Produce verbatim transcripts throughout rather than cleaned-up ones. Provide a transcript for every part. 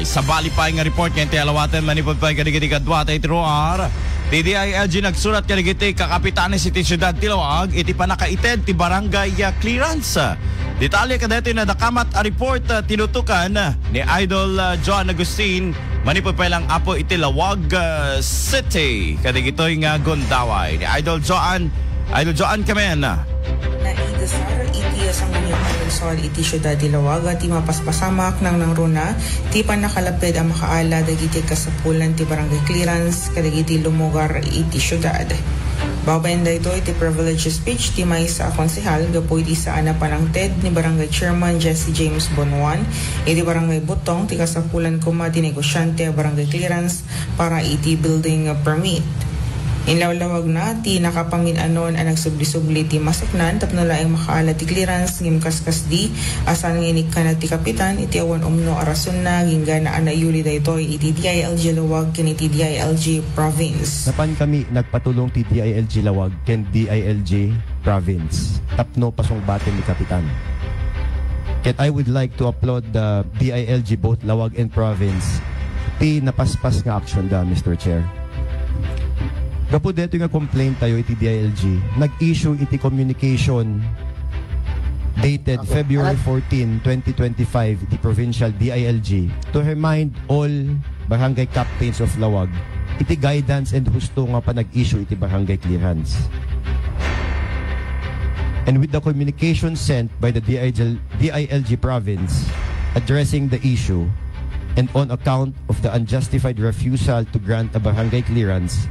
Sabali pay nga report nga inti alawaten manipud pay kadagiti kaduata iti ruar. Ti D I L G nagsurat kadagiti kakapitanes iti siudad ti Laoag iti pannakaited ti barangay, ah, clearance. Detalye kadaytoy nadakamat a report, ah, tinutukan ni Idol, ah, Joan Agustin manipud pay lang apo iti Laoag, ah, City. Kadagitoy nga gundaway ni Idol Joan. Idol Joan, kamen. Naidasar iti sango nga lungsod iti siudad ti Laoag ti mapaspasamak nangnangruna ti pannakalaped a makaala dagiti kasapulan ti barangay clearance kadagiti lumugar iti siudad. Babaen daytoy ti privilege speech ti maysa a konsehal gapu iti saan a panangted ni Barangay Chairman Jesse James Bonuan iti Barangay Butong ti kasapulan koma ti negosiante a barangay clearance para iti building permit. Inlawlawagna ti nakapamin-anon a nagsubli-subli ti masaknan tapno laeng makaala ti clearance ngem kaskasdi a saan nga inikkana ti kapitan iti awan umno a rasonna agingga a naiyuli daytoy iti D I L G Laoag ken iti D I L G Province. Napankami nagpatulong ti D I L G Laoag ken D I L G Province tapno pasungbaten ni Kapitan. Ket I would like to applaud the D I L G, both Laoag and Province, ti napaspas nga action da, Mister Chair. Gapu daytoy nga complaint tayo iti D I L G, nag-issue iti communication dated February fourteen, twenty twenty-five, the provincial D I L G, to remind all barangay captains of Laoag iti guidance and husto nga panag-issue iti barangay clearance. And with the communication sent by the D I L G, D I L G province addressing the issue, and on account of the unjustified refusal to grant a barangay clearance,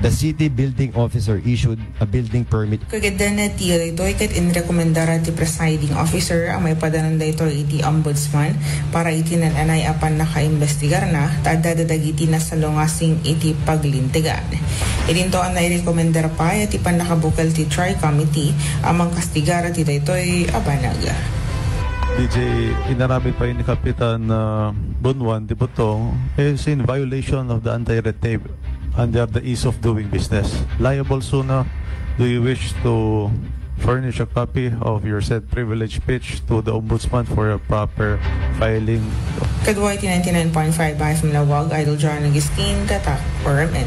the city building officer issued a building permit. Kagiddan ti daytoy ket inrekomendara ti presiding officer a maipadanan daytoy iti ombudsman para iti naan-anay a pannakaimbestigarna ta adda dagiti nasalungasing iti paglintegan. Idinto a nairekomendar pay ti pannakabukel ti Tri Committee a mangkastigar ti daytoy a banag. D J, inaramid pay ni Kapitan, uh, Bonwan de Botong is in violation of the anti-red tape under the ease of doing business. Liable suna, do you wish to furnish a copy of your said privilege speech to the Ombudsman for a proper filing? Kadua iti ninety-nine point five F M Laoag, Idol John Augustine, Tatak, Ormen.